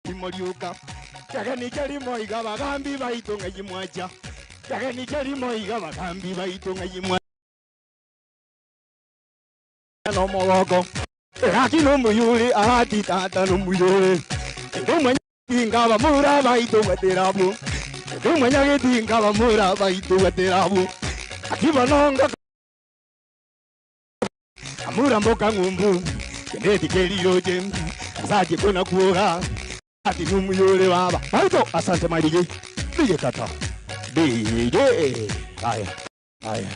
Rimo rioka kegeni kerimo iga bagambi baito ng'ai mwacha kegeni kerimo iga bagambi baito ng'ai mwacha nomogoko gaki nomuyuri ati tata nomuyuri ndomanya bamura baito gwaterabwo ndomanya getinga bamura baito gwaterabwo akibononga amura mboka ng'umbu kendeti keriroche asache kona kuoga ati numuyore baba baito asante marige DJ tata DJ haya haya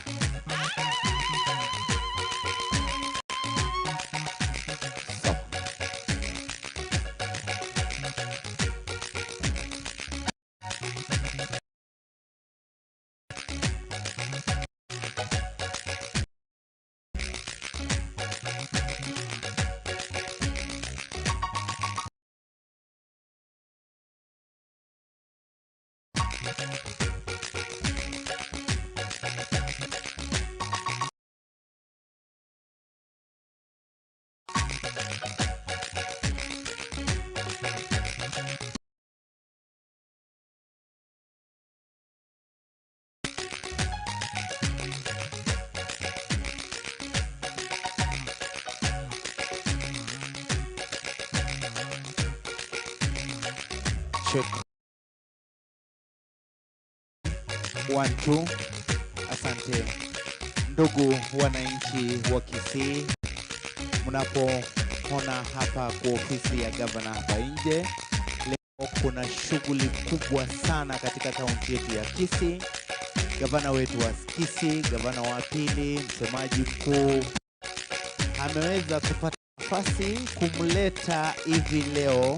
Check. One, two. Asante. Ndugu wananchi wa Kisii, mnapoona hapa kwa ofisi ya gavana hapa nje, leo kuna shughuli kubwa sana katika kaunti yetu ya Kisii. Gavana wetu wa Kisii, gavana wa pili, msemaji mkuu ameweza kupata nafasi kumleta hivi leo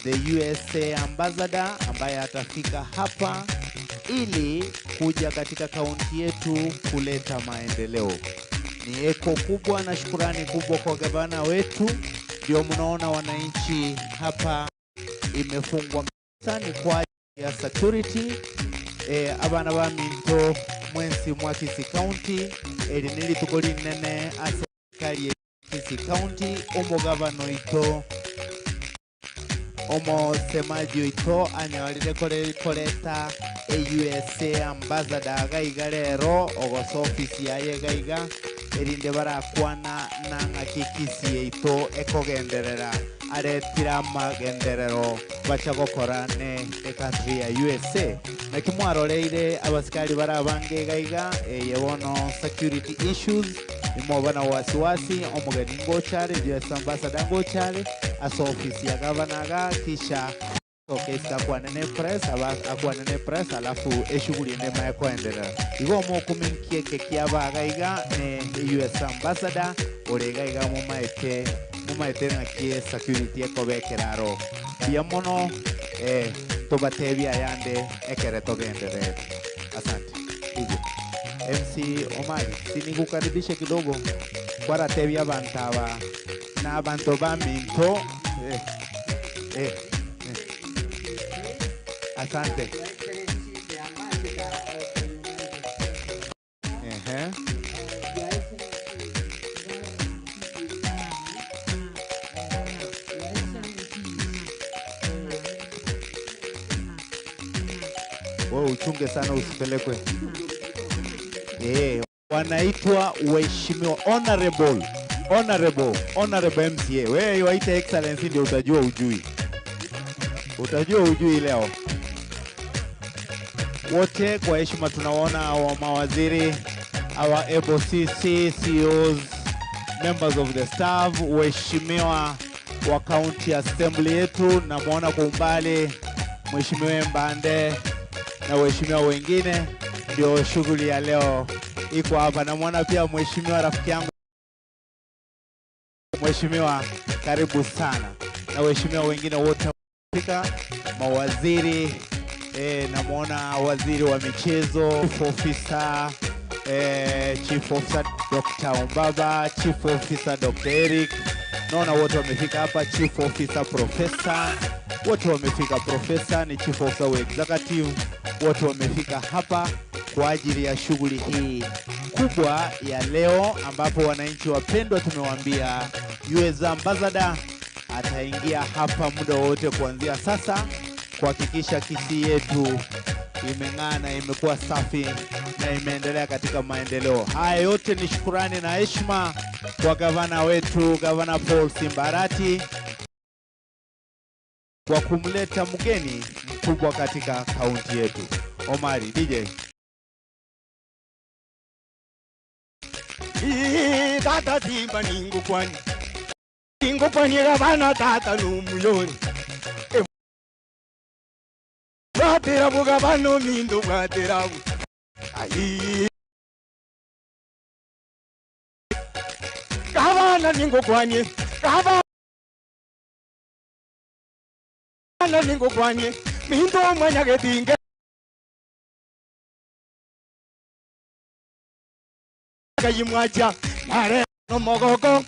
the USA ambassador ambaye atafika hapa ili kuja katika kaunti yetu kuleta maendeleo. Ni eko kubwa na shukurani kubwa kwa gavana wetu. Ndio mnaona wananchi hapa imefungwa kabisa, ni kwa ajili ya security. Abana ba minto mwensi mwa Kisii County, eri ni rituko rinene ase serikali ya Kisii County, omogavana oito omosemaji oito anyorire koreta e USA ambassador gaiga rero ogosa ofisi yaye gaiga erinde barakwana na ng'aki Kisii yaito ekogenderera aretire amagenderero bacha gokora ne ecountry ya USA. Naki mwaroreire abasikari barabange gaiga eye bono security issues imoba na wasiwasi omogeni ngochare US ambassador ngochare ase ofisi ya gavana ga kisha okesika akwanene press aba akwanene press alafu eshughuli ende mae koendelea igo omokuminkie kiaba gaiga ne US ambassador ore gaiga mumaete mumaete ng'aki security ekobekera aro buya mono tobatebia ayande ekere togenderere. Asante. Hivyo MC Omari, sinikukaribishe kidogo kwaratebia abantu aba na abantu ba minto Asante. Ehe. Wewe uchunge sana usipelekwe. Wanaitwa waheshimiwa honorable, honorable, honorable MCA. Wewe waite excellency ndio utajua ujui. Utajua ujui leo. Wote kwa heshima tunawaona wa mawaziri, our able CC, CEOs, members of the staff, waheshimiwa wa county assembly yetu, namuona kwa umbali Mheshimiwa Mbande na waheshimiwa wengine. Ndio shughuli ya leo iko hapa. Namuona pia mheshimiwa rafiki yangu, mheshimiwa, karibu sana, na waheshimiwa wengine wote wamefika, mawaziri, namuona waziri wa michezo, chief officer, chief officer Dr. Ombaba, chief officer Dr. Eric, naona wote wamefika hapa, chief officer professor, wote wamefika. Professor ni chief officer wa executive, wote wamefika hapa kwa ajili ya shughuli hii kubwa ya leo, ambapo wananchi wapendwa tumewaambia US ambassador ataingia hapa muda wote kuanzia sasa kuhakikisha Kisii yetu imeng'aa na imekuwa safi na imeendelea katika maendeleo. Haya yote ni shukurani na heshima kwa gavana wetu, Gavana Paul Simba Arati, kwa kumleta mgeni mkubwa katika kaunti yetu. Omari, DJ. Ii, tata Simba ningukwani. Ningukwani gavana tata numuyori. Bwatera bugabano mindo bwatera bu. Ai. Gavana ningukwani. Gavana ningukwani. Mindo mwanyagetinge. Kayimwacha nare no mogoko.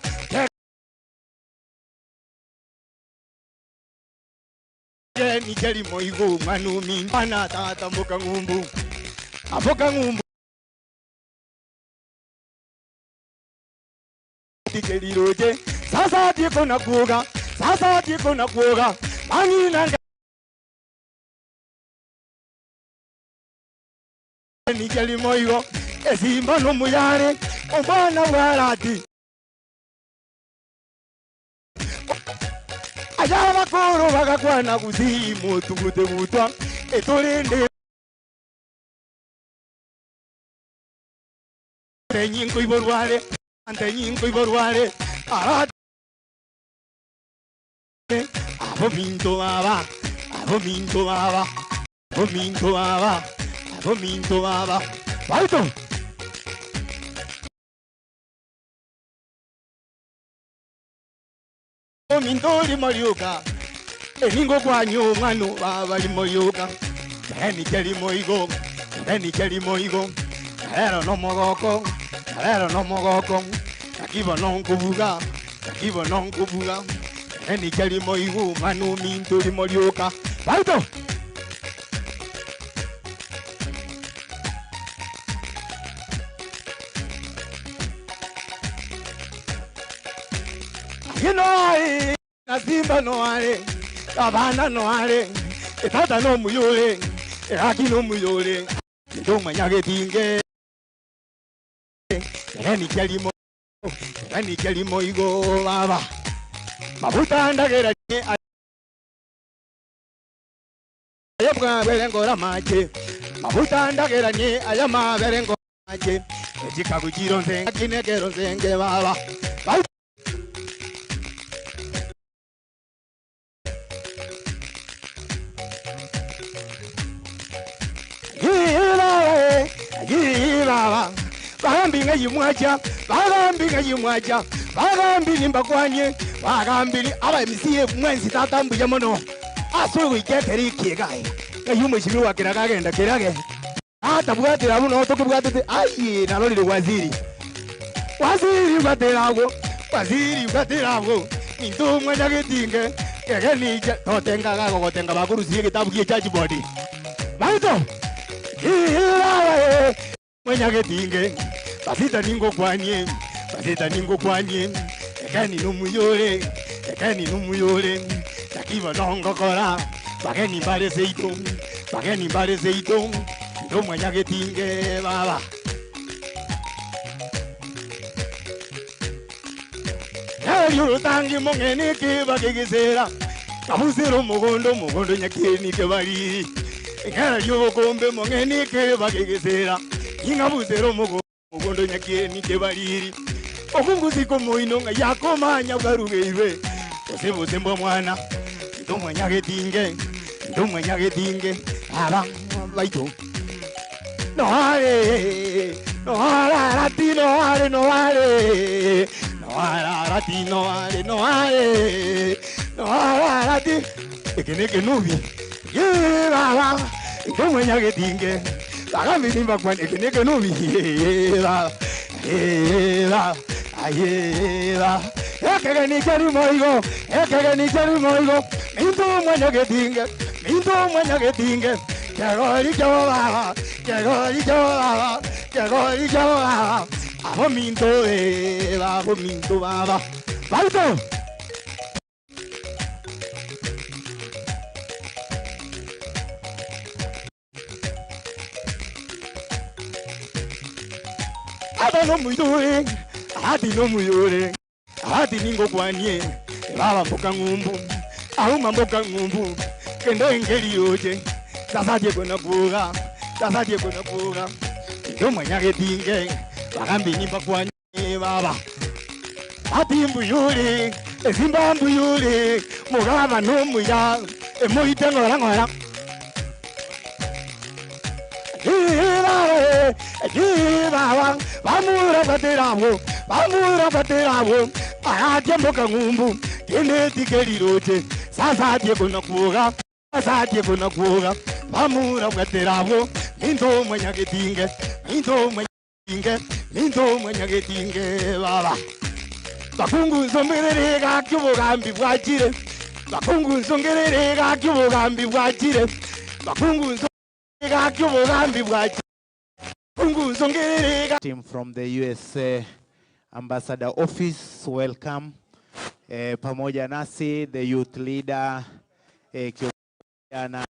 Ni jali moigo manumi mana tata mboka ngumbu. Apoka ngumbu. Tikeliroje. Sasa tiko na kuoga. Sasa tiko na kuoga. Mani nanga. Ni jali moigo. Esimba no muyare. Omwana warati. Ayaba koro bagakwana gusimu tugute gutwa etorende. Ntenyi nkoiborwa are, ntenyi nkoiborwa are, ara abo minto baba, abo minto baba, abo minto baba, abo minto baba. Baito. Ominto rimo rioka, eningo kwanyu omwana baba rimo rioka, kegeni rimo igo, kegeni rimo igo, rero nomogoko, rero nomogoko, naki bono nkobuga, naki bono nkobuga, kegeni rimo igo, omwana ominto rimo rioka. Baito! Noare, Nasimba noare, Abana noare, Etata no muyore, Eraki no muyore, Ndomanya getinge, Ereni kelimo, Ereni kelimo igo baba. Mabuta ndagera ni ayabwa berengora mache. Mabuta ndagera ni ayama berengora mache. Echikaguchiro nsenga kinekero nsenge baba. Bagambi nga yimwacha, bagambi nga yimwacha, bagambi nimbakwanye, bagambi ni aba MCA mwenzi tata mbuya mono. Aso gwikekeri kigae. Nga yumweshimiwa kiragagenda kirage. Ata bwatira buno tokubwatete ayi narorire waziri. Waziri bwatirago, waziri bwatirago. Nintumwe nyagetinge, kegeni totenga gago gotenga bakurusie gitabu gie church body. Baito. Irae mwenyagetinge, basita ningo kwanye, basita ningo kwanye. Ekeni numuyore, ekeni numuyore. Takiba nongokora, bageni mbare seito, bageni mbare seito. Ndo mwenyagetinge baba. Yutangi mongeni kibakigisera kabusiro mugondo mugondo nyakini kebari ngera yukombe mongeni kibakigisera ingabusiro mugondo nyakini kebariri okunguzi komoino yakomanya bwarugeirwe osebose mbwa mwana ndo mwenyagetinge ndo mwenyagetinge aba baito noare noararati noare noare noararati noare noare noararati ekeneke nubi ye baba ndo mwenyagetinge bagambi nimbakwane ekeneke nubi ye baba ye baba aye baba ekegeni kerimo igo ekegeni kerimo igo minto mwenyagetinge minto mwenyagetinge kegori kyo baba kegori kyo baba kegori kyo baba abo minto e abo minto baba baito aba no muyore ati no muyore ati ningo kwanye baba mboka ngumbu auma mboka ngumbu kendo engeri oje sasa die kona kuga sasa die kona kuga ndo mwenyagetinge bagambi nimba kwanye baba ati mbuyure ezimba mbuyure mugaba no muya emoite ngora ngora baba bamura baterabo bamura baterabo aje mboka ngumbu kene tikeriroche sasa die kona kuga sasa die kona kuga bamura baterabo minto mwenyagetinge minto mwenyagetinge minto mwenyagetinge baba bakungu nzongerere gakyubugambi bwakire bakungu nzongerere gakyubugambi bwakire bakungu nzongerere gakyubugambi bwakire bakungu nzongerere Team from the USA Ambassador Office, welcome. Pamoja nasi the youth leader na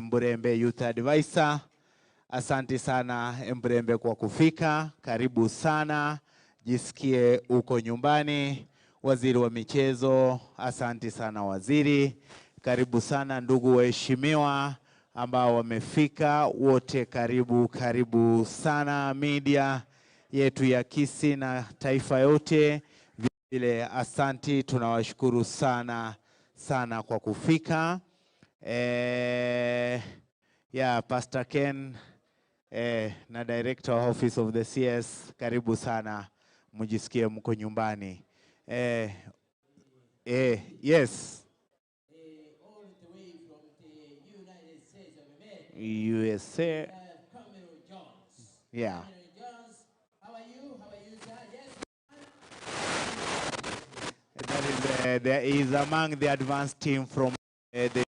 Mburembe Youth Advisor. Asante sana Mburembe kwa kufika, karibu sana, jisikie uko nyumbani. Waziri wa michezo, asante sana waziri, karibu sana ndugu waheshimiwa ambao wamefika wote, karibu karibu sana media. yetu ya Kisii na taifa yote vile. Asanti, tunawashukuru sana sana kwa kufika. Yeah, Pastor Ken na Director Office of the CS, karibu sana, mjisikie mko nyumbani. Yes. All the way from the United States of America. USA. We have Cameron Jones. Cameron Jones, how are you? How are you, sir? Yes. That is, there is among the advanced team from the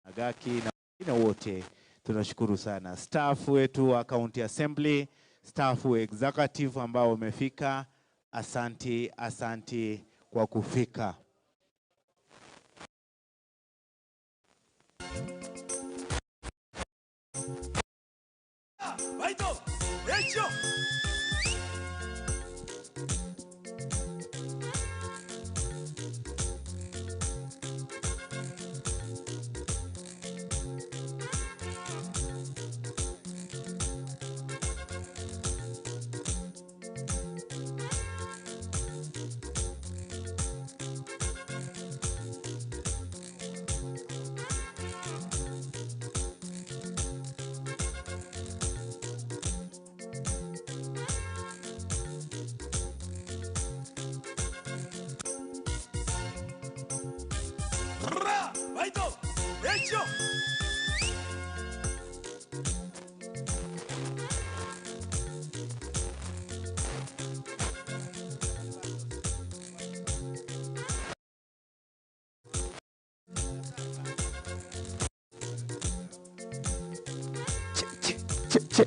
Agaki na wengine wote tunashukuru sana. Staff wetu wa County Assembly, staff wa executive ambao wamefika, asanti, asanti kwa kufika. Baito, hecho. Ra, baito, hecho. Che, che, che.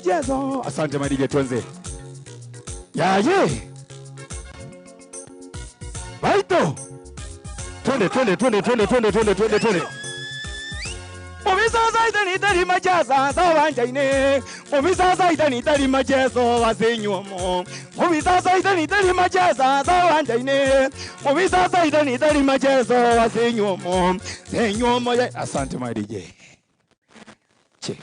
Jezo. Asante Madije, tuanze. Yaye. Baito. Twende, twende, twende, twende, twende, twende, twende, twende. Mubisosa itani tari majasa sawanjaine. Mubisosa itani tari majeso wasenyuomo. Mubisosa itani tari majasa sawanjaine. Mubisosa itani tari majeso wasenyuomo. Senyuomo ye. Asante Madije. Che.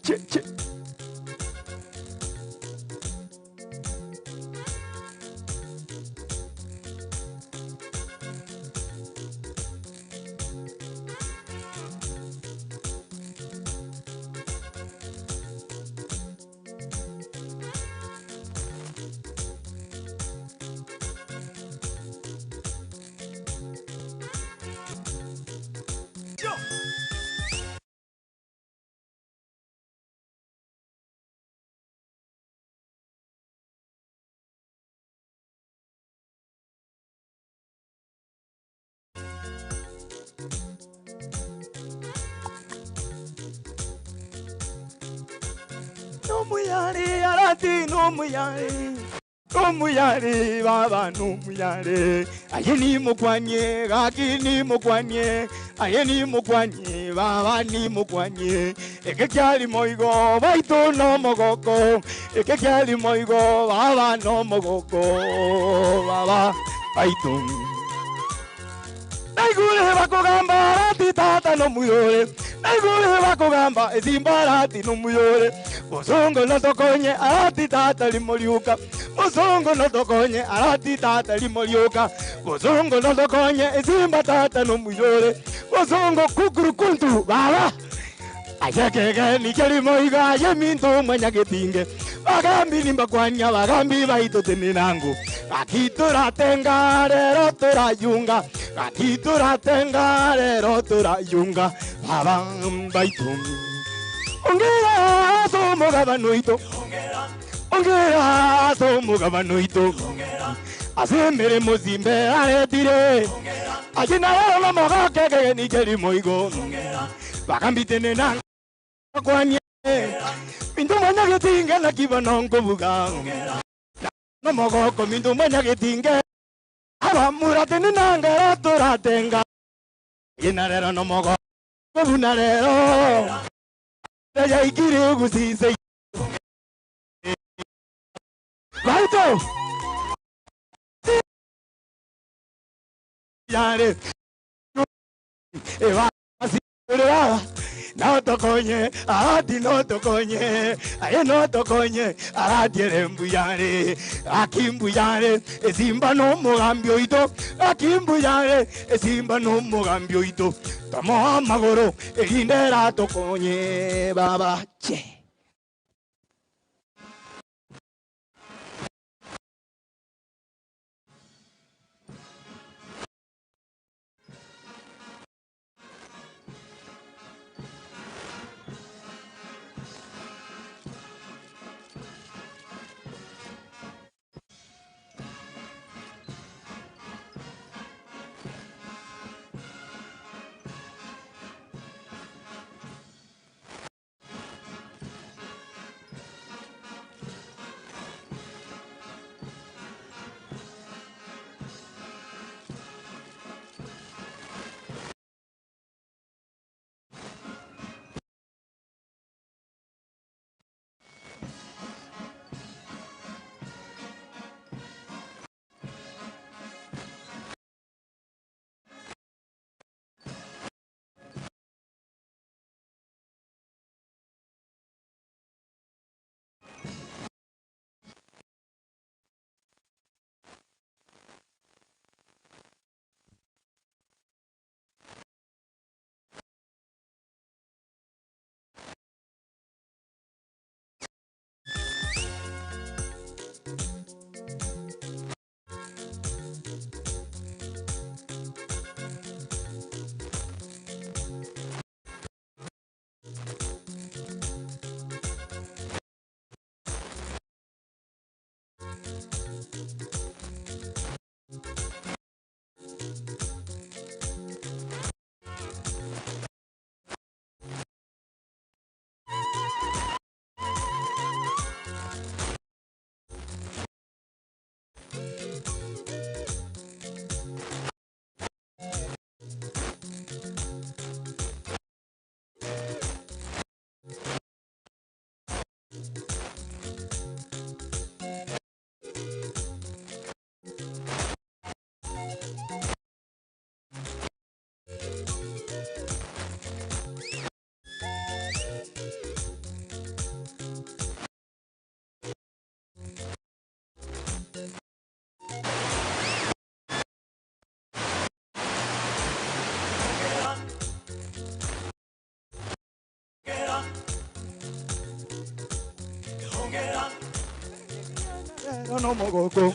Che, che. Nomuyare arati nomuyare nomuyare baba nomuyare aye nimukwanye gaki nimukwanye aye nimukwanye baba nimukwanye eke kyali moigo baitu nomogoko eke kyali moigo baba nomogoko baba baitu naigure bakugamba arati tata nomuyore naigure bakugamba ezimba arati nomuyore muzungu notokonye arati tata limoliuka muzungu notokonye arati tata limoliuka muzungu notokonye ezimba tata nomuyore muzungu kukurukuntu baba ayekeke nikelimoiga aye mintu mwanyagetinge bagambi nimbakwanya bagambi baitotenenangu gakituratenga rero turayunga gakituratenga rero turayunga baba baitu ongera somogabano ito ongera somogabano ito asemere muzimbe aretire ajinarero nomogakeke nikelimoigo bagambitenenangu kwanye mindu mwanyagetinge nakiba nonkubuga nomogoko mindu mwanyagetinge abamuratene nangero turatenga inarero nomogoko bunarero yaikire gusise baito yare eba asirira notokonye arati notokonye aye notokonye aratiere mbuyare akimbuyare esimba nomugambi oito akimbuyare esimba nomugambi oito tomoa amagoro erinde ratokonye baba che. Nomogoko.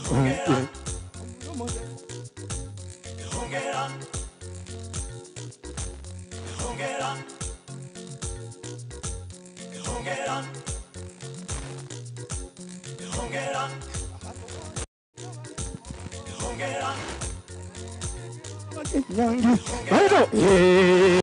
Nyangi. Maito. Eh.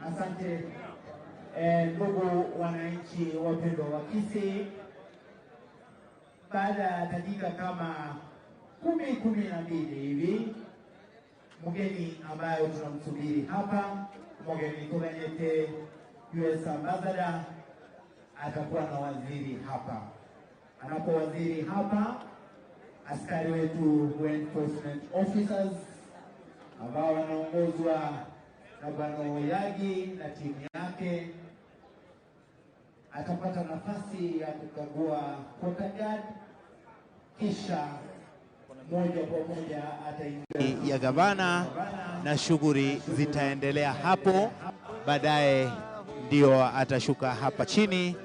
Asante eh, ndugu wananchi wapendwa wa Kisii, baada ya dakika kama 10 12 hivi, mgeni ambaye tunamsubiri hapa, mgeni Tuganyete US Ambassador atakuwa na waziri hapa. Anapo waziri hapa, askari wetu wa enforcement officers ambao wanaongozwa na Bwana Oyagi na timu yake atapata nafasi ya kukagua quarter guard, kisha moja kwa moja ataingia ya gavana na shughuli zitaendelea hapo baadaye, ndio atashuka hapa chini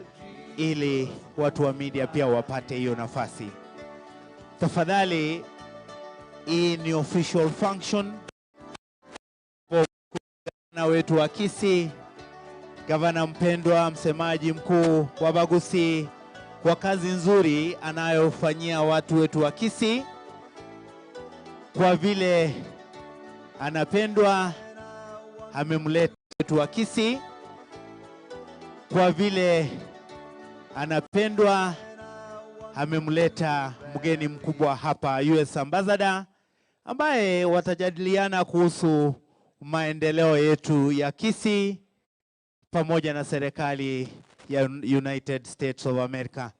ili watu wa media pia wapate hiyo nafasi. Tafadhali, hii ni official function. Gavana wetu wa Kisii, gavana mpendwa, msemaji mkuu wa Bagusi, kwa kazi nzuri anayofanyia watu wetu wa Kisii, kwa vile anapendwa, amemleta wetu wa Kisii, kwa vile anapendwa, amemleta mgeni mkubwa hapa, US Ambassador, ambaye watajadiliana kuhusu maendeleo yetu ya Kisii pamoja na serikali ya United States of America.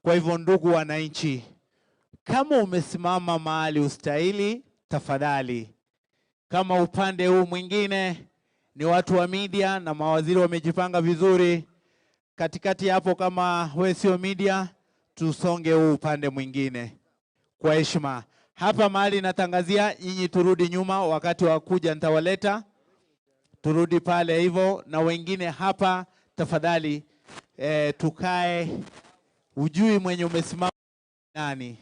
Kwa hivyo, ndugu wananchi, kama umesimama mahali ustahili, tafadhali. Kama upande huu mwingine ni watu wa media na mawaziri wamejipanga vizuri, katikati hapo, kama we sio media, tusonge huu upande mwingine kwa heshima. Hapa mahali natangazia, nyinyi turudi nyuma, wakati wa kuja nitawaleta, turudi pale hivyo, na wengine hapa tafadhali, tukae. Ujui mwenye umesimama nani?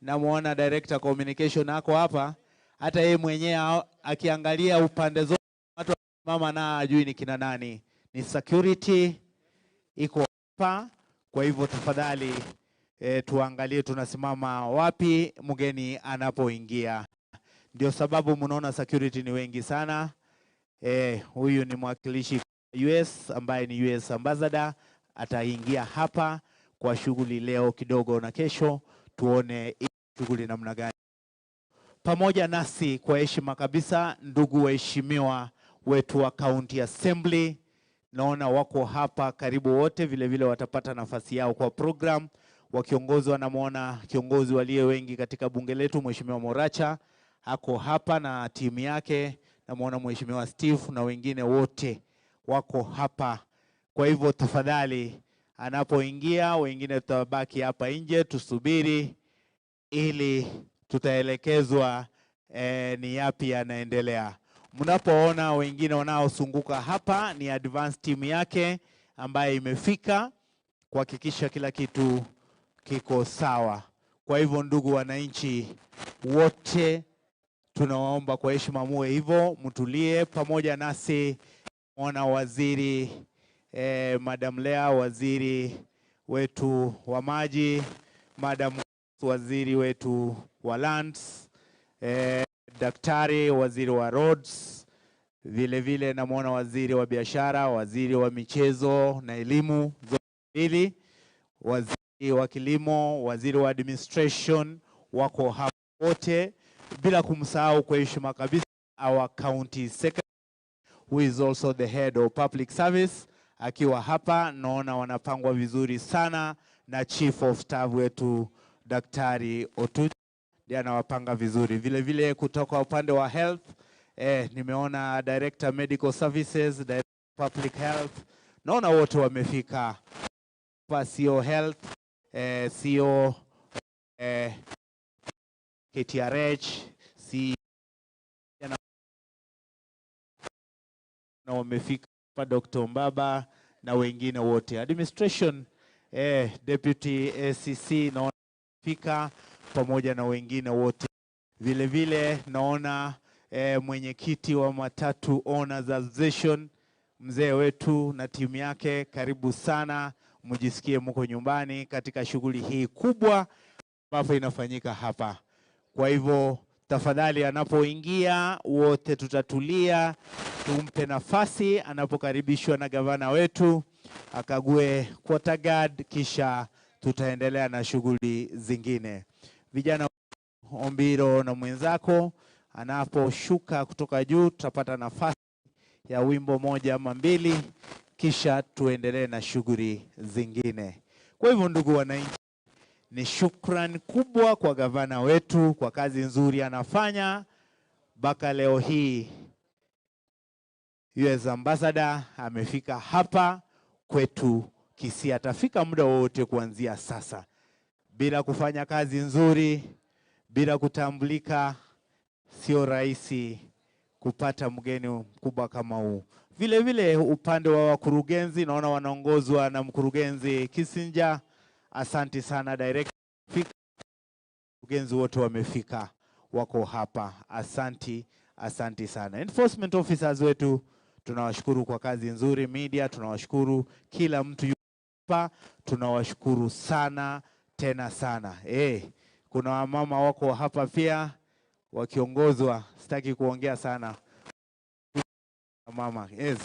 Namuona director communication ako hapa, hata yeye mwenyewe akiangalia upande zote watu mama na ajui ni kina nani. Ni security iko hapa, kwa hivyo tafadhali tuangalie tunasimama wapi mgeni anapoingia. Ndio sababu mnaona security ni wengi sana. Huyu ni mwakilishi US ambaye ni US ambassador ataingia hapa kwa shughuli leo kidogo na kesho, tuone shughuli namna gani. Pamoja nasi kwa heshima kabisa, ndugu waheshimiwa wetu wa County Assembly, naona wako hapa karibu wote, vile vile watapata nafasi yao kwa program wakiongozwa, namwona kiongozi walio wengi katika bunge letu Mheshimiwa Moracha ako hapa na timu yake, namwona Mheshimiwa Steve na wengine wote wako hapa. Kwa hivyo tafadhali, anapoingia wengine tutabaki hapa nje tusubiri, ili tutaelekezwa ni yapi yanaendelea. Mnapoona wengine wanaosunguka hapa ni advance team yake ambaye imefika kuhakikisha kila kitu kiko sawa. Kwa hivyo ndugu wananchi wote, tunawaomba kwa heshima muwe hivyo, mtulie pamoja nasi. Mwana waziri Madam Lea, waziri wetu wa maji, Madam waziri wetu wa lands, daktari waziri wa roads, vile vile namwona waziri wa biashara, waziri wa michezo na elimu zote mbili, waziri wa kilimo, waziri wa administration wako hapa wote, bila kumsahau kwa heshima kabisa our county secretary who is also the head of public service akiwa hapa. Naona wanapangwa vizuri sana na chief of staff wetu Daktari Otuch ndiye anawapanga vizuri. Vile vile kutoka upande wa health nimeona director medical services, director public health, naona wote wamefika hapa, CEO health, CEO KTRH, C na wamefika hapa Dr. Mbaba na wengine wote administration, deputy ACC naona fika pamoja na wengine wote. Vile vile naona mwenyekiti wa Matatu Owners Association mzee wetu na timu yake, karibu sana, mjisikie mko nyumbani katika shughuli hii kubwa ambapo inafanyika hapa. Kwa hivyo Tafadhali, anapoingia wote tutatulia, tumpe nafasi anapokaribishwa na gavana wetu akague quarter guard, kisha tutaendelea na shughuli zingine. Vijana Ombiro na mwenzako anaposhuka kutoka juu, tutapata nafasi ya wimbo moja ama mbili, kisha tuendelee na shughuli zingine. Kwa hivyo, ndugu wananchi, ni shukrani kubwa kwa gavana wetu kwa kazi nzuri anafanya mpaka leo hii. US Ambassador amefika hapa kwetu Kisii, atafika muda wowote kuanzia sasa. Bila kufanya kazi nzuri, bila kutambulika, sio rahisi kupata mgeni mkubwa kama huu. Vile vile upande wa wakurugenzi naona wanaongozwa na mkurugenzi Kissinger. Asante sana director. Fika. Wakurugenzi wote wamefika, wako hapa. Asanti, asanti sana. Enforcement officers wetu tunawashukuru kwa kazi nzuri. Media tunawashukuru, kila mtu yupo hapa tunawashukuru sana tena sana. Kuna wamama wako hapa pia wakiongozwa, sitaki kuongea sana. Mama, yes,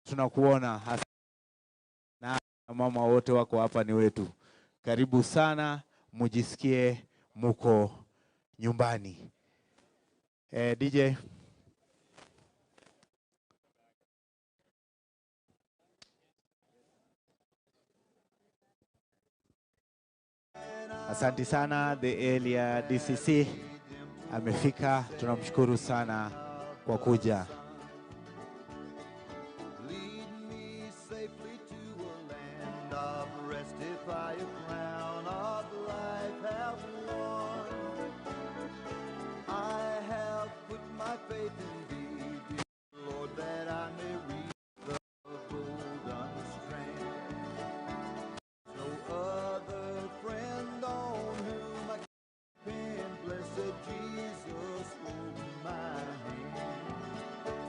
tunakuona na mama wote wako hapa ni wetu. Karibu sana, mujisikie muko nyumbani. DJ. Asante sana the Elia DCC amefika, tunamshukuru sana kwa kuja. Lead me safely to a land of rest if I a crown of life have won. I have put my faith in thee, dear Lord, that I may reach the golden strand. No other friend on whom I can depend, blessed Jesus, hold my hand.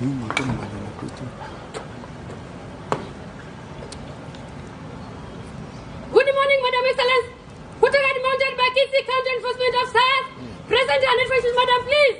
Nyuma hakuna mahali anakuja. Good morning, Madam Excellence. Quarter Guard mounted by Kisii County Enforcement Officers. Present and introduce, Madam, please.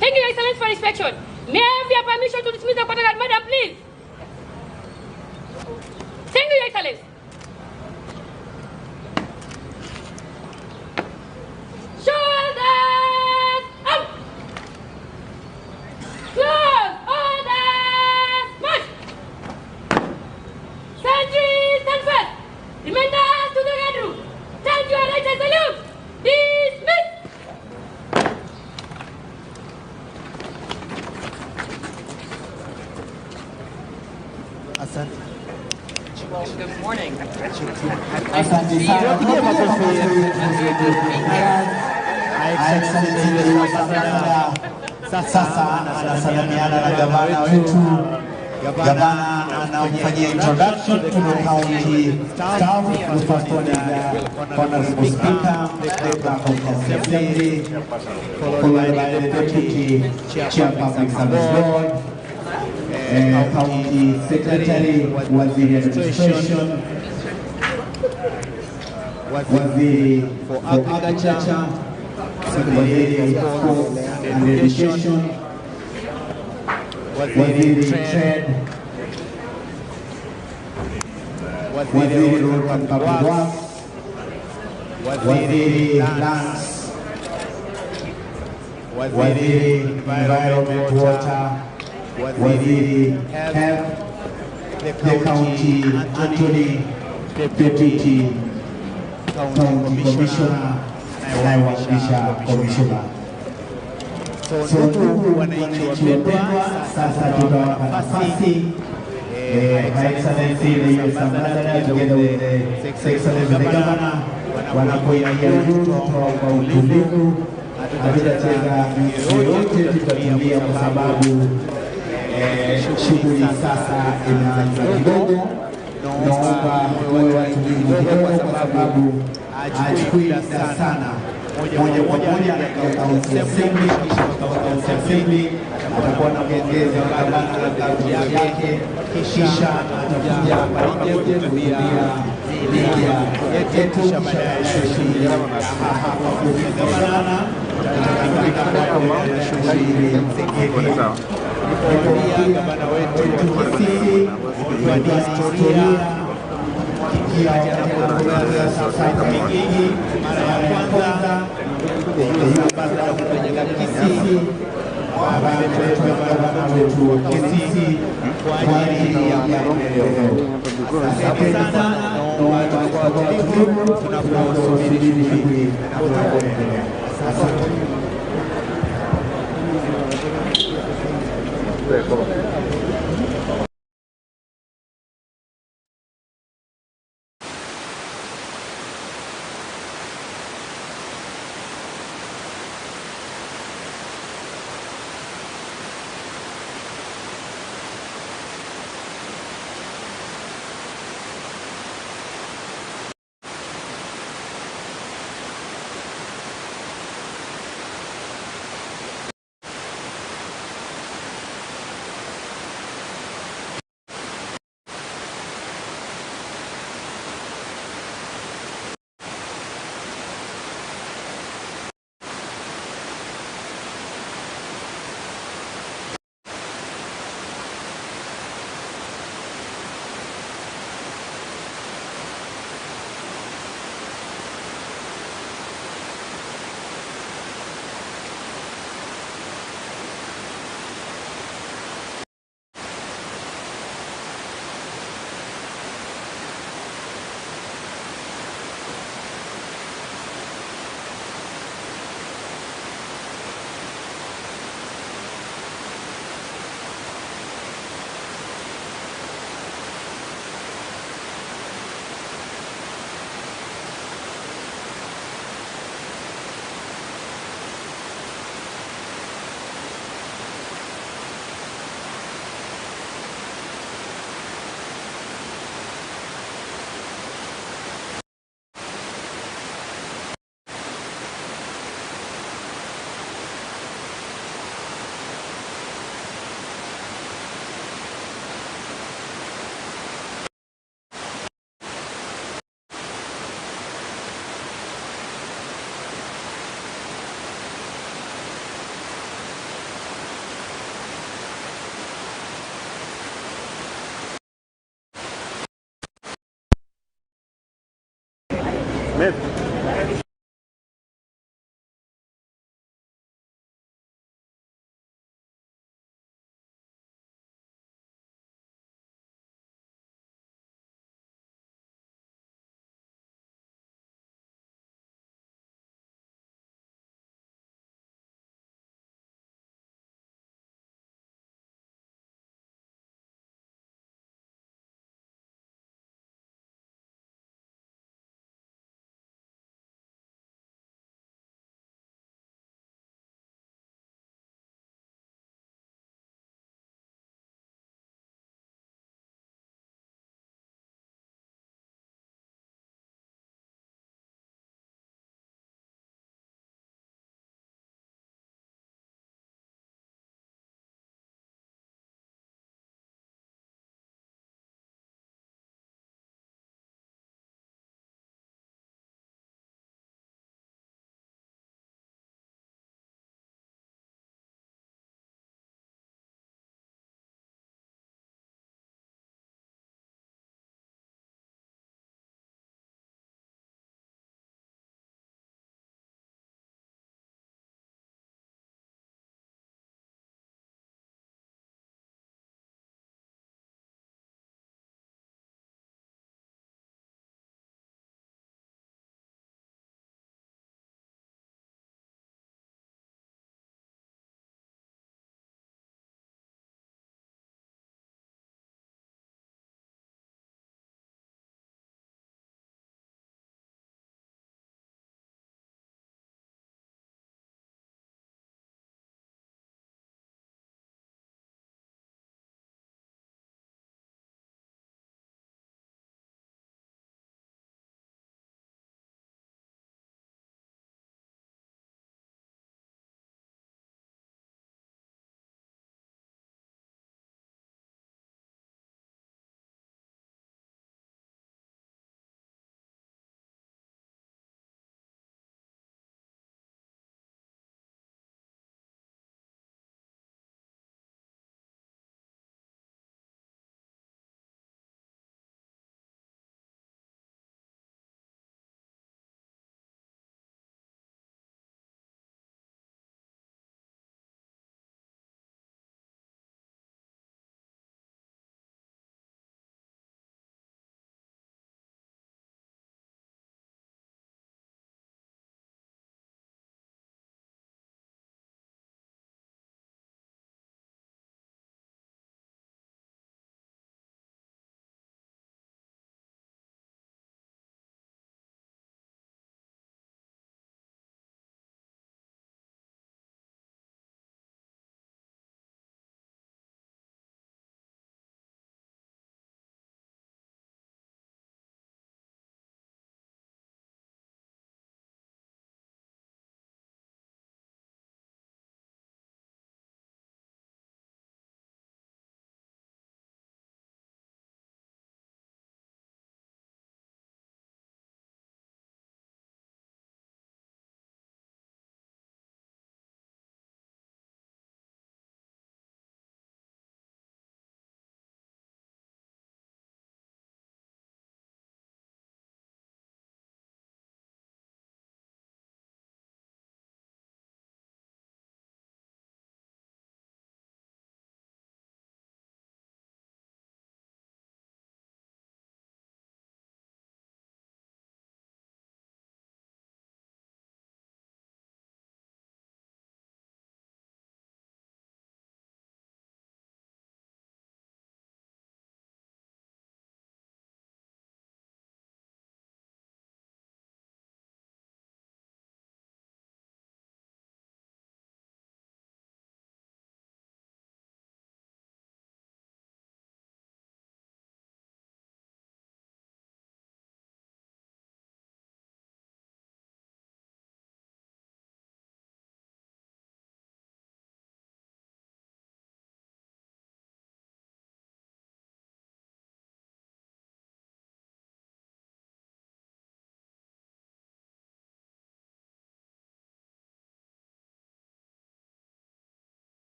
Thank you, Your Excellency, for inspection. May I have your permission to dismiss the quarter guard, Madam, please? Thank you, Your Excellency. Shoulders up! Close! Orders! March! Sentry, stand first! Remember to the guard room! Turn your right and salute! Dismiss! Asante. Good morning. Asante sana. Tuwapigie makofi. Her Excellency the US Ambassador sasa anasalimiana na gavana wetu. Gavana anamfanyia introduction to the county staff. The first one is the Honorable Speaker, the Clerk of County Assembly, followed by the Deputy Chair Public Service Board, County Secretary, Waziri Administration, Waziri for Agriculture, Waziri Sports and Education, Waziri Trade, Waziri Road and Public Works, Waziri Lands, Waziri Environment Water, Waziri Health, the County Attorney, Deputy County Commissioner, anayewakilisha Commissioner. So ndugu wananchi wapendwa, sasa tutawapa nafasi Her Excellency the US Ambassador together with the Excellency the Governor wanapoingia juu, tutaomba utulivu, hatutacheza muziki yoyote, tutatulia kwa sababu shughuli sasa inaanza kidogo. Naomba muwe watulivu kidogo, kwa sababu hachukui muda sana. Moja kwa moja anaingia County Assembly, kisha kutoka County Assembly atakuwa na mwongezi wa gavana na kaunti yake, kisha atakuja hapa nje kuhutubia media yetu, kisha baadaye shughuli hapa gavana shughuli zingine. Gavana wetu wa Kisii wa historia kijiji mara ya kwanza ambassador kukanyaga Kisii, gavana wetu wa Kisii kwa ajili ya maendeleo. Asante sana, naomba kwa utulivu tunaposubiri shughuli inapoendelea. Asante. Amen.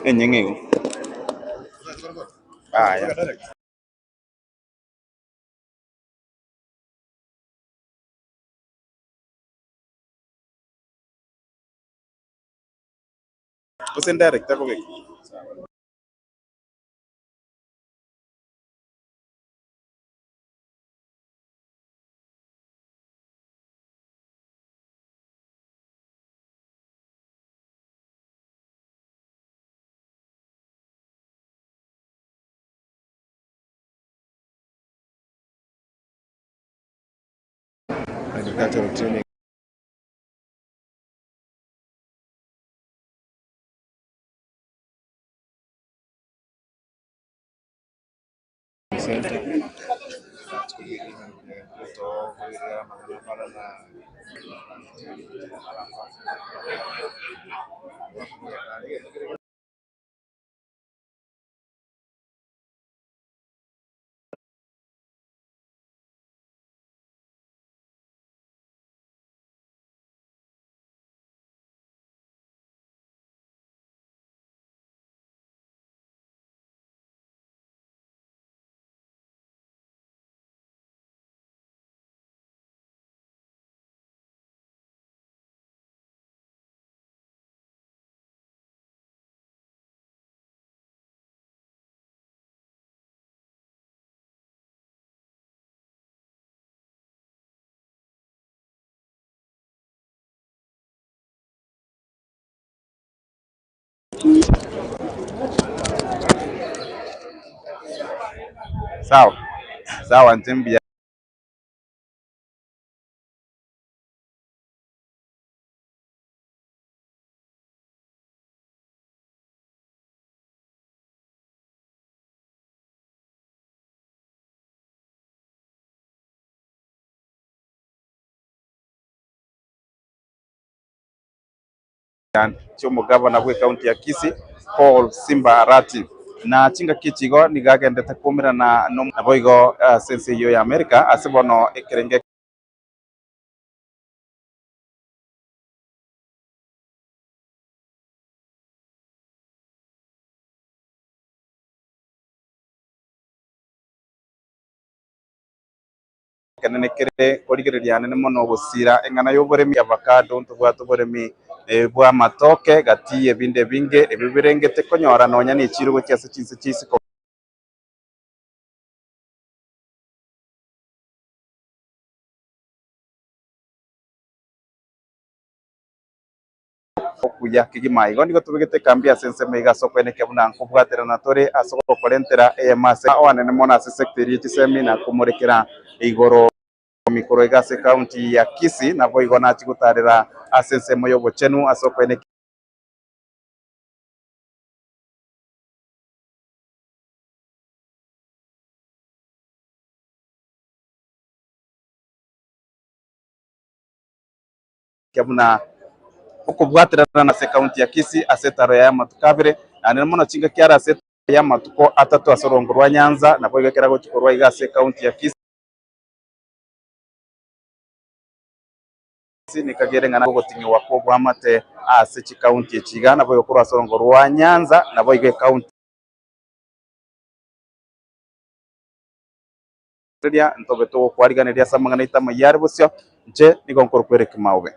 Enyeng'e igo. Aya. Gose ndirect akobeka? Agricultural training center. Sawa sawa inche mbuya. Chi'omogabana bw'ekaunti ya Kisii, Paul Simba Arati. Na chingaki echi igo nigo agendete koumerana naboigo ase ense eyio ya Amerika ase bono ekerenge ekenene kere korigereria anene mono ogosira eng'ana y'oboremi avocado ntobwate oboremi bw'amatoke gati y'ebinde ebinge ebio birengete konyora nonya nechiiro gochia ase chinse chia isiko. Okuya kegima. Igo nigo tobegete ekambi ase ensemo iga ase okoenekia buna nkobwaterana tore ase ogokorentera eyemo ase oanene mono ase sector eria ye chisemi na komorekera igoro mikoro iga ase ecounty ya Kisii naboigo nachie gotarera ase ensemo y'obochenu ase okoenekia buna okobwaterana ase ekaunti ya Kisii ase etaro yaye amatuko abere, naende mono chingaki are ase etaro y'amatuko atato ase orongo rwa Nyanza, naboigo ekero agochia korwa iga ase ekaunti ya Kisii nikagere ng'a ogoting'iwa kw'oboamate ase chikaunti echi iga, naboigo korwa ase orongo rwa Nyanza, naboigo ekaunti. Riria ntobe togokwariganeria ase amang'ana aito amayia are bosio, inche nigo nkorokwa Eric Maobe.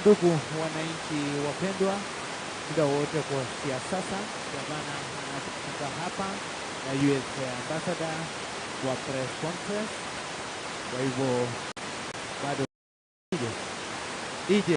Ndugu wananchi wapendwa, muda wote kuanzia sasa, gavana anafika hapa na US ambassador wa press conference. Kwa hivyo bado DJ.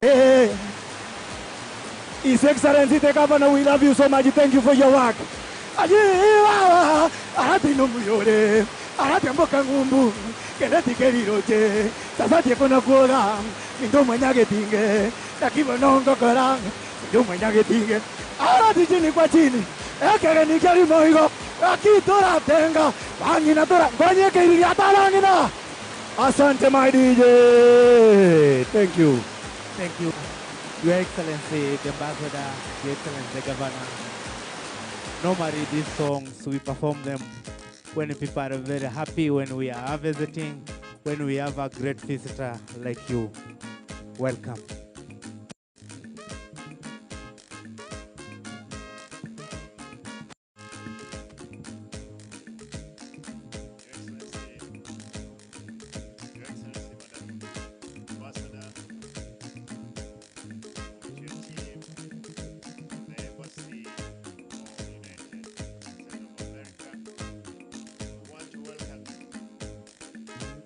Hey. His Excellency the Governor, we love you so much. Thank you for your work. Ayi, arati no muyore, arati amboka ngumbu, keleti keriroche, sasa kona kuoga, mindo mwanyage tinge, takibo nongo kora, mindo mwanyage tinge, arati chini kwa chini, ekere ni keri moigo, akitora tenga, bangina tora, ngonyeke iri atarangina. Asante my DJ. Thank you. Thank you, Your Excellency, the Ambassador, Your Excellency, the Governor. Normally, these songs, we perform them when people are very happy, when we are visiting, when we have a great visitor like you. Welcome. Your Excellency, Madam Ambassador, with your team, the Embassy of United States of America, we want to welcome you.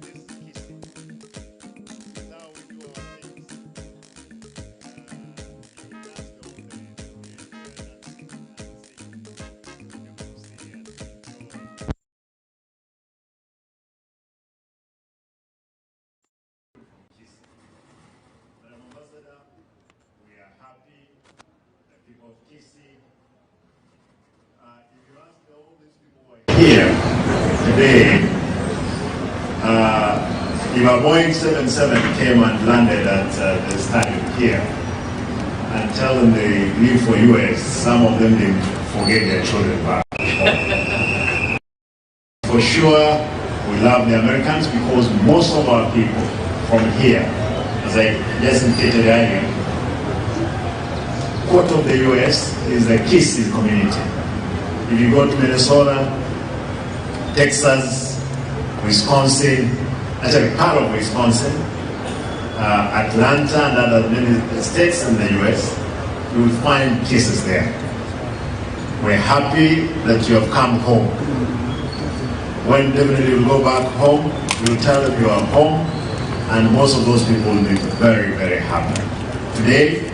This is Kisii. This is how we do our things. You dance the whole day, we enjoy dancing and singing. You see and enjoy. Kisii. Madam Ambassador, we are happy, the people of Kisii. If you ask all these people who are here today, if a Boeing 77 came and landed at the stadium here and tell them they leave for US, some of them they forget their children back home. For sure, we love the Americans because most of our people from here, as I just indicated earlier, quarter of the US is the Kisii community. If you go to Minnesota, Texas, Wisconsin, actually part of Wisconsin, Atlanta and other many states in the US, you will find Kisiis there. We're happy that you have come home. When definitely you go back home, you will tell them you are home, and most of those people will be very, very happy. Today,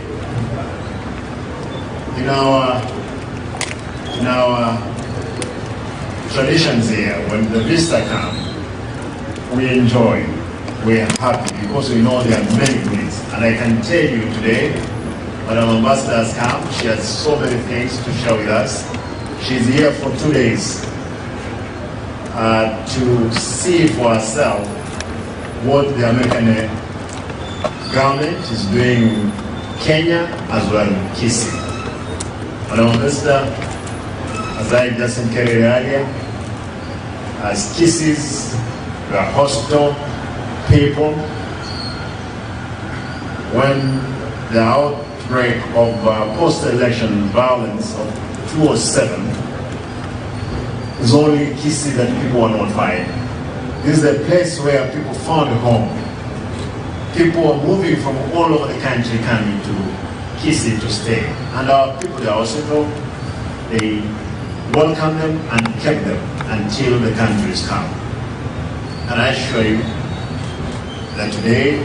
in our traditions here, when the visitor comes, we enjoy, we are happy because we know there are many goodies. And I can tell you today, Madam Ambassador has come. She has so many things to share with us. She's here for 2 days to see for herself what the American government is doing in Kenya as well in Kisii. Madam Ambassador, as I just indicated earlier, as Kisiis You are hostile people. When the outbreak of post-election violence of 2007, it's only Kisii that people were not fighting. This is a place where people found a home. People were moving from all over the country coming to Kisii to stay. And our people, the hospital, they welcomed them and kept them until the country is calm. And I assure you that today,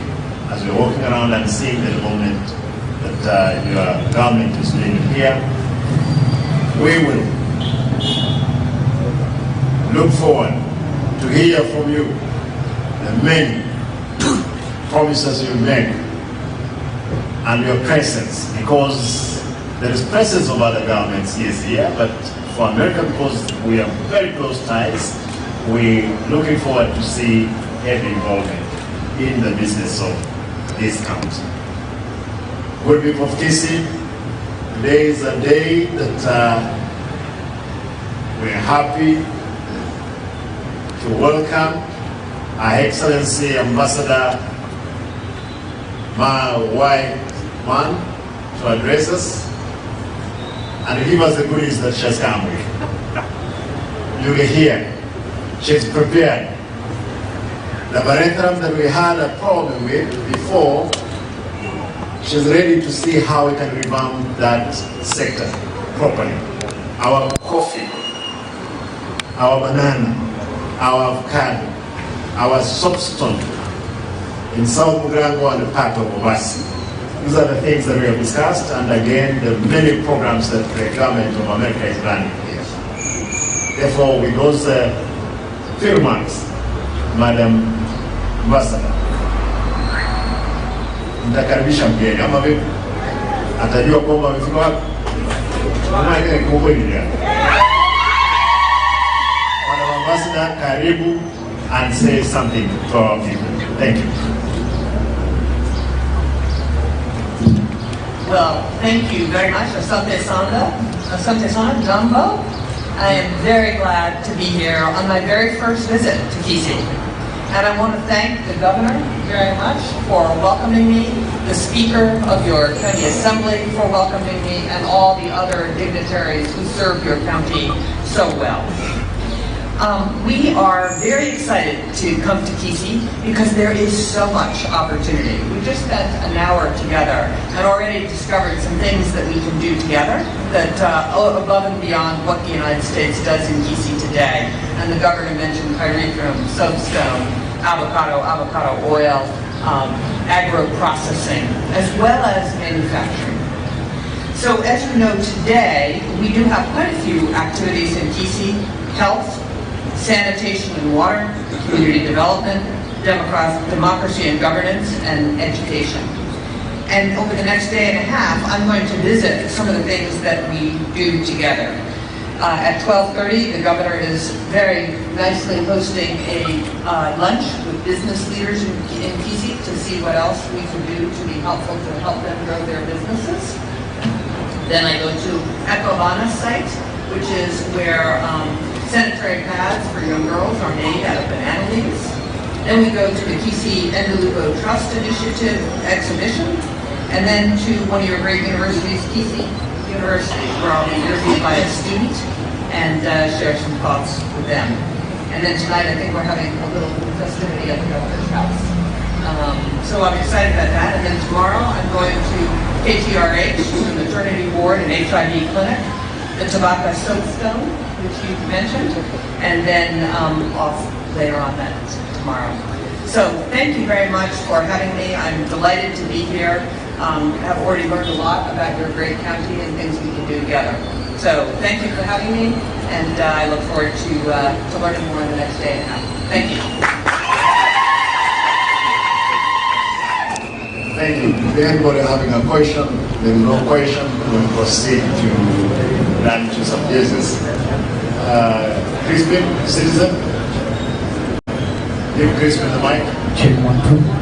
as we're walking around and seeing the development that your government is doing here, we will look forward to hear from you the many promises you make and your presence, because there is presence of other governments, yes, here, but for America, because we have very close ties, we're looking forward to see heavy involvement in the business of this county. Good people of Kisii, today is a day that we're happy to welcome Her Excellency Ambassador Ma Wai Man to address us and give us the goodies that she has come with. You will hear, she's prepared. The pyrethrum that we had a problem with before, she's ready to see how we can revamp that sector properly. Our coffee, our banana, our avocado, our soapstone in South Mugirango and part of Bobasi. These are the things that we have discussed, and again, the many programs that the government of America is running here. Therefore, with those few remarks, Madam Ambassador, nitakaribisha mgeni ama vipi? Atajua kwamba amefika wapi? Maana kweli ya. Madam Ambassador, karibu and say something to our people. Thank you. Well, thank you very much, Asante Sana. Asante Sana, Jambo. I am very glad to be here on my very first visit to Kisii. And I want to thank the governor very much for welcoming me, the speaker of your county assembly for welcoming me, and all the other dignitaries who serve your county so well. We are very excited to come to Kisii because there is so much opportunity. We just spent an hour together and already discovered some things that we can do together that above and beyond what the United States does in Kisii today. And the governor mentioned pyrethrum, soapstone, avocado, avocado oil, agro-processing, as well as manufacturing. So as you know today, we do have quite a few activities in Kisii: health, sanitation and water, community development, democracy and governance, and education. And over the next day and a half, I'm going to visit some of the things that we do together. At 12:30, the governor is very nicely hosting a lunch with business leaders in Kisii to see what else we can do to be helpful to help them grow their businesses. Then I go to Ecobana site, which is where sanitary pads for young girls are made out of banana leaves. Then we go to the Kisii Endalugo Trust Initiative exhibition, and then to one of your great universities, Kisii University, where I'll be interviewed by a student and share some thoughts with them. And then tonight, I think we're having a little festivity at the governor's house. So I'm excited about that. And then tomorrow, I'm going to KTRH, to the maternity ward and HIV clinic, the Tabaka soapstone, which you mentioned, and then off later on that tomorrow. So thank you very much for having me. I'm delighted to be here. I've already learned a lot about your great county and things we can do together. So thank you for having me, and I look forward to learning more in the next day and a half. Thank you. Thank you. If anybody having a question, there is no question, we'll proceed to run to some business. Crispin, citizen. Give Crispin the mic. Check 1, 2.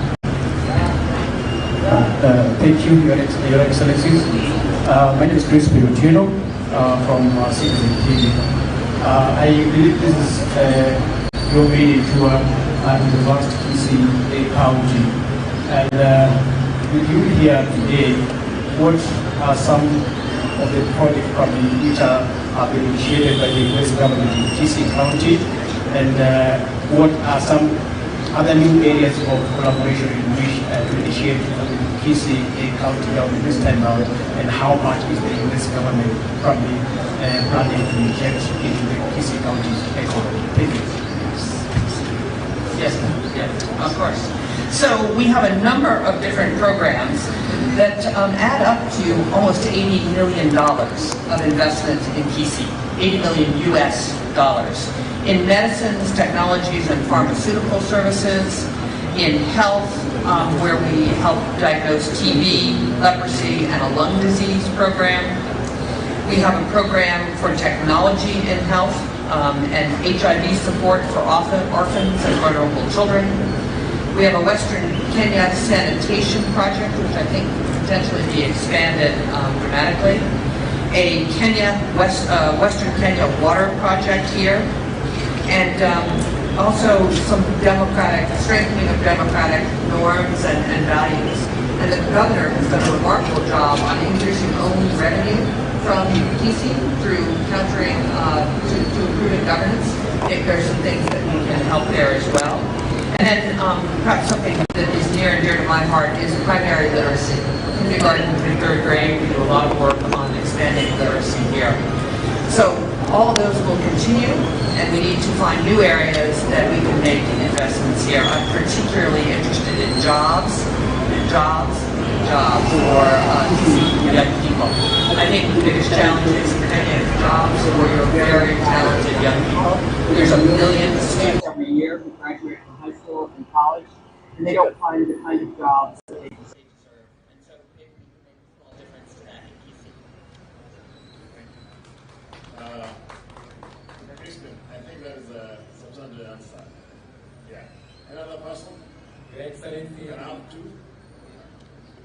Thank you, Your Excellencies. My name is Crispin Otieno from Citizen TV. I believe this is your maiden tour to the vast Kisii County. And with you here today, what are some of the projects probably which are have been initiated by the US government in Kisii County? And what are some other new areas of collaboration you wish to initiate with Kisii County government this time round? And how much is the US government probably planning to inject into the Kisii County's economy? Thank you. Yes, yes, of course. So we have a number of different programs that add up to almost $80 million of investment in Kisii, 80 million US dollars, in medicines, technologies, and pharmaceutical services, in health, where we help diagnose TB, leprosy, and a lung disease program. We have a program for technology in health and HIV support for orphans and vulnerable children. We have a Western Kenya sanitation project, which I think could potentially be expanded dramatically. A Western Kenya water project here, and also some strengthening of democratic norms and values. And the governor has done a remarkable job on increasing own revenue from Kisii through countering, to improving governance. I think there's some things that we can help there as well. And then perhaps something that is near and dear to my heart is primary literacy. Kindergarten through third grade, we do a lot of work on expanding literacy here. So all of those will continue, and we need to find new areas that we can make investments here. I'm particularly interested in jobs, and jobs, and jobs for young people. I think the biggest challenge is creating jobs for your very talented young people. There's a million students every year who graduate from high school and college, and they don't find the kind of jobs that they deserve. And so maybe we can make a small difference to that in Kisii. Crispin, I think that is a substantial answer. Yeah. Another person? Your Excellency, You can have two.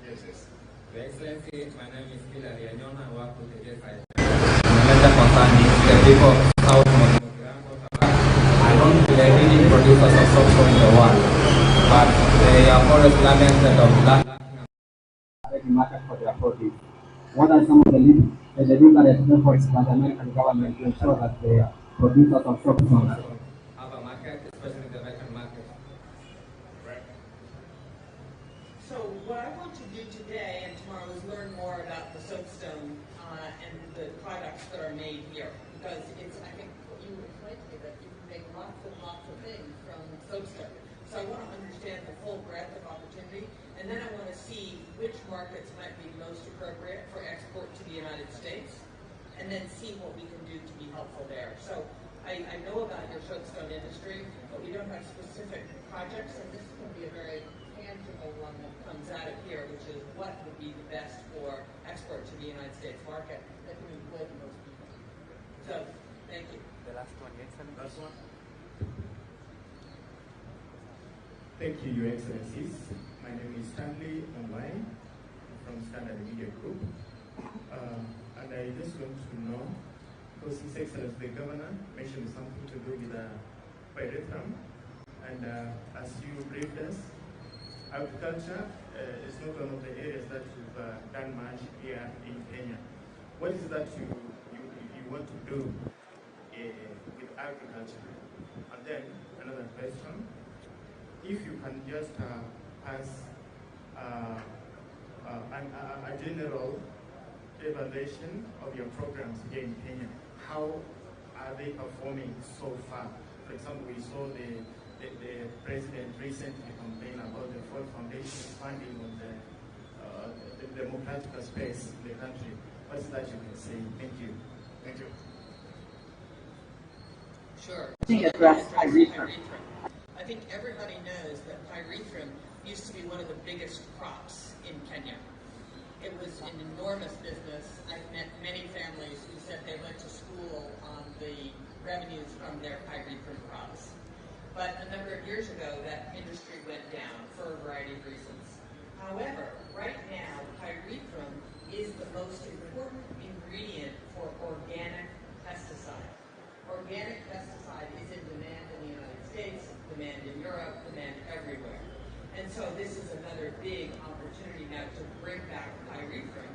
Yes, yes. Your Excellency, my name is Hilary Anyona. I work with the JSI. My major concern is the people of South Mugirango are known to be the leading producers of soapstone in the world, but they are always lamented of lacking a ready market for their produce. What are some of the deliberate efforts by the American government to ensure that the producers of soapstone have a market, especially the American market? Right. So what I want to do today and tomorrow is learn more about the soapstone and the products that are made here, because it's, I think what you explained to me, that you can make lots and lots of things from soapstone. So I want to understand the full breadth of opportunity, and then I want to see which markets might be most appropriate for export to the United States, and then see what we can do to be helpful there. So I know about your soapstone industry, but we don't have specific projects, and this can be a very tangible one that comes out of here, which is what would be the best for export to the United States market that can employ the most people. So, thank you. The last one, Your Excellency. Last one. Thank you, Your Excellencies. My name is Stanley Ongwae from Standard Media Group. And I just want to know, because His Excellency the Governor mentioned something to do with pyrethrum, and as you briefed us, agriculture is not one of the areas that we've done much here in Kenya. What is that you want to do with agriculture? And then another question, if you can just pass a general evaluation of your programs here in Kenya, how are they performing so far? For example, we saw the president recently complain about the Ford Foundation funding of the democratic space in the country. What is that you can say? Thank you. Thank you. Sure. Address pyrethrum. I think everybody knows that pyrethrum used to be one of the biggest crops in Kenya. It was an enormous business. I've met many families who said they went to school on the revenues from their pyrethrum crops. But a number of years ago, that industry went down for a variety of reasons. However, right now, pyrethrum is the most important ingredient for organic pesticide. Organic pesticide is in demand in the United States. project to bring back pyrethrum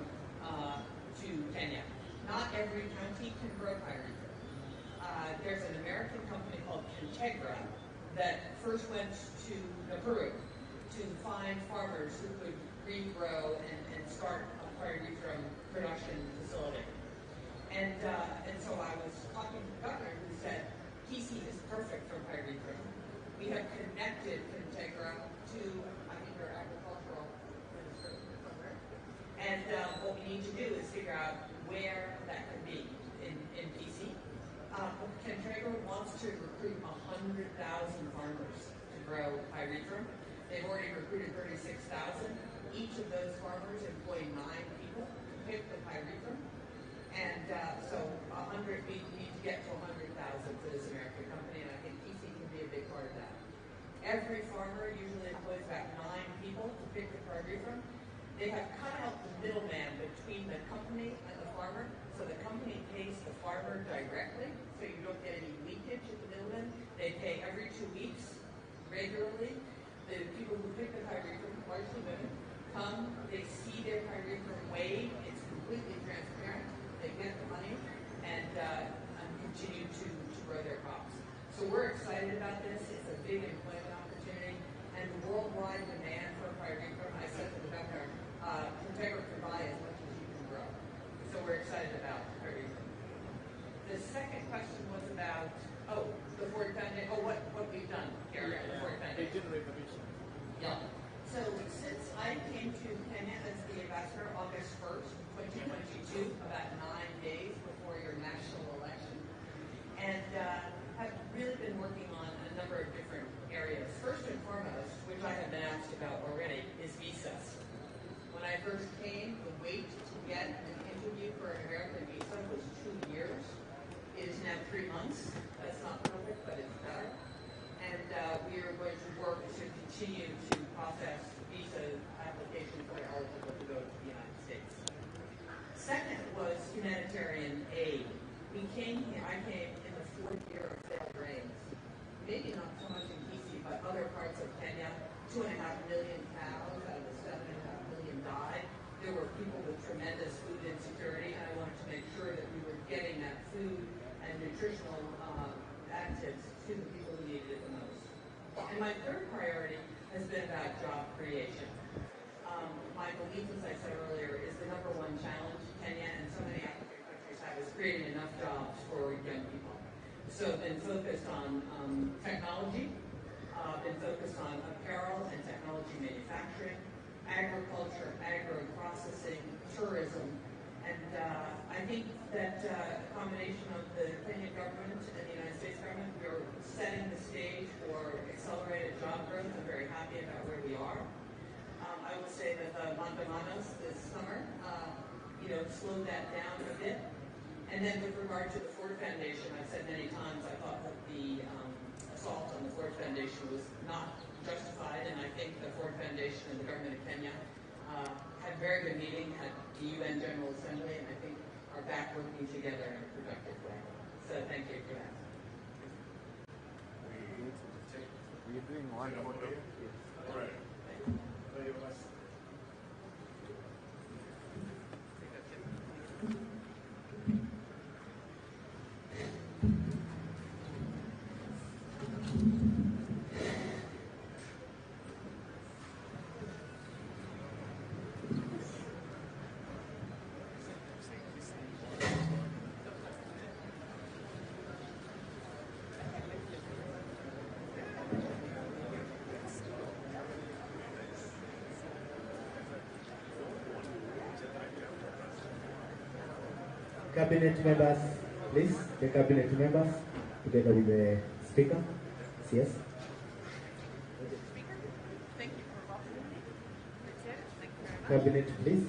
to Kenya. Not every county can grow pyrethrum. There's an American company called Kentegra that first went to Nakuru to find farmers who could regrow and start a pyrethrum production facility. And so I was talking to the governor, who said, Kisii is perfect for pyrethrum. We have connected Kentegra to, I think, their agricultural minister somewhere. And what we need to do is figure out where that could be in Kisii. Kentegra wants to recruit 100,000 farmers to grow pyrethrum. They've already recruited 36,000. Each of those farmers employ 9 people to pick the pyrethrum. And so 100, we need to get to 100,000 for this American company, and I think Kisii can be a big part of that. Every farmer usually employs about 9 people to pick the pyrethrum. They have cut out the middleman between the company and the farmer, so the company pays the farmer directly, so you don't get any leakage at the middleman. They pay every 2 weeks, regularly. The people who pick the pyrethrum, largely women, come, they see their pyrethrum weighed, it's completely transparent, they get the money, and continue to grow their crops. So we're excited about this. It's a big employment opportunity, and the worldwide demand for pyrethrum, I said to the governor, Kentegra can buy as much as you can grow. So we're excited about pyrethrum. The second question was about, oh, the Ford Foundation, oh, what we've done here at the Ford Foundation. The general information. Yeah. So since I came to Kenya as the ambassador August 1st, 2022, about 9 days before your national election, and have really been working on a number of different areas. First and foremost, which I have been asked about already, is visas. When I first came, the wait to get an interview for an American visa was 2 years. It is now 3 months. That's not perfect, but it's better. And we are going to work to continue to process visa applications that are eligible to go to the United States. Second was humanitarian aid. We came here, I came in the 4th year of failed rains. Maybe not so much in Kisii, but other parts of Kenya. 2.5 million cows out of the 7.5 million died. There were people with tremendous food insecurity, and I wanted to make sure that we were getting that food and nutritional additives to the people who needed it the most. And my third priority has been about job creation. My belief, as I said earlier, is the number one challenge Kenya and so many African countries have is creating enough jobs for young people. So I've been focused on technology, been focused on apparel and technology manufacturing, agriculture, agro-processing, tourism, and I think that a combination of the Kenyan government and the United States government, we are setting the stage for accelerated job growth. I'm very happy about where we are. I will say that the Mandamanos this summer, slowed that down a bit. And then with regard to the Ford Foundation, I've said many times I thought that the assault on the Ford Foundation was not justified, and I think the Ford Foundation and the government of Kenya had a very good meeting at the UN General Assembly, and I think are back working together in a productive way. So thank you for that. We're doing one photo. All right. Thank you very much. Cabinet members, please, the cabinet members, together with the speaker. Yes. Speaker, thank you for welcoming me. That's it. Thank you very much. Cabinet, please.